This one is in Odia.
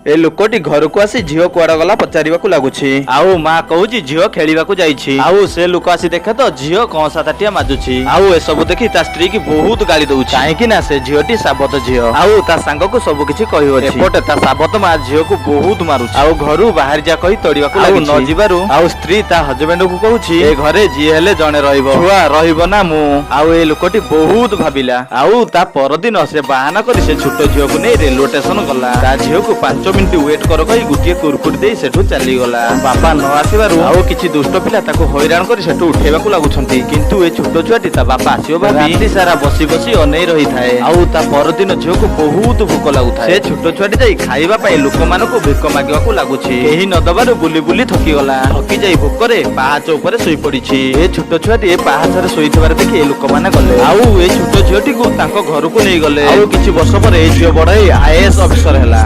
ଏ ଲୋକଟି ଘରକୁ ଆସି ଝିଅ କୁଆଡେ ଗଲା ପଚାରିବାକୁ ଲାଗୁଛି। ଆଉ ମା କହୁଛି, ଝିଅ ଖେଳିବାକୁ ଯାଇଛି। ଆଉ ସେ ଲୋକ ଆସି ଦେଖେ ତ ଝିଅ କଂସା ତାଟିଆ ମାଜୁଛି। ଆଉ ଏସବୁ ଦେଖି ତା ସ୍ତ୍ରୀ କି ବହୁତ ଗାଳି ଦଉଛି, କାହିଁକି ନା ସେ ଝିଅଟି ସାବତ ଝିଅ ଆଉ ତା ସାଙ୍ଗକୁ ସବୁ କିଛି କହିଅଛି। ଏପଟେ ତା ସାବତ ମା ଝିଅକୁ ବହୁତ ମାରୁଛି ଆଉ ଘରୁ ବାହାରି ଯା କହି ତଡିବାକୁ ଲାଗିଛି। ନ ଯିବାରୁ ଆଉ ସ୍ତ୍ରୀ ତା ହଜବେଣ୍ଡ କୁ କହୁଛି, ଏ ଘରେ ଯିଏ ହେଲେ ଜଣେ ରହିବ, ଛୁଆ ରହିବ ନା ମୁଁ। ଆଉ ଏ ଲୋକଟି ବହୁତ ଭାବିଲା ଆଉ ତା ପରଦିନ ସେ ବାହାନା କରି ସେ ଛୋଟ ଝିଅକୁ ନେଇ ରେଲୱେ ଷ୍ଟେସନ ଗଲା। ତା ଝିଅକୁ 5 ମିନିଟ ୱେଟ୍ କର କହି ଗୋଟିଏ କୁରକୁରି ଦେଇ ସେଠୁ ଚାଲିଗଲା। ବାପା ନ ଆସିବାରୁ ଆଉ କିଛି ଦୁଷ୍ଟ ପିଲା ତାକୁ ହଇରାଣ କରି ସେଠୁ ଉଠେଇବାକୁ ଲାଗୁଛନ୍ତି। କିନ୍ତୁ ଏ ଛୋଟ ଛୁଆଟି ତା ବାପା ଆସିବ ଭାବି ରାତି ସାରା ବସି ବସି ଅନେଇ ରହିଥାଏ। ଆଉ ତା ପରଦିନ ଝିଅକୁ ବହୁତ ଭୋକ ଲାଗୁଥାଏ। ସେ ଛୋଟ ଛୁଆଟି ଯାଇ ଖାଇବା ପାଇଁ ଲୋକମାନଙ୍କୁ ଭିକ ମାଗିବାକୁ ଲାଗୁଛି। କେହି ନ ଦବାରୁ ବୁଲି ବୁଲି ଥକିଗଲା। ଥକି ଯାଇ ଭୋକରେ ପାହାଚ ଉପରେ ଶୋଇ ପଡିଛି। ଏ ଛୋଟ ଛୁଆଟି ଏ ପାହାଚରେ ଶୋଇଥିବାର ଦେଖି ଏ ଲୋକମାନେ ଗଲେ ଆଉ ଏ ଛୋଟ ଝିଅଟିକୁ ତାଙ୍କ ଘରକୁ ନେଇଗଲେ। ଆଉ କିଛି ବର୍ଷ ପରେ ଏ ଝିଅ ବଡ ହେଇ ଆଇଏଏସ୍ ଅଫିସର ହେଲା।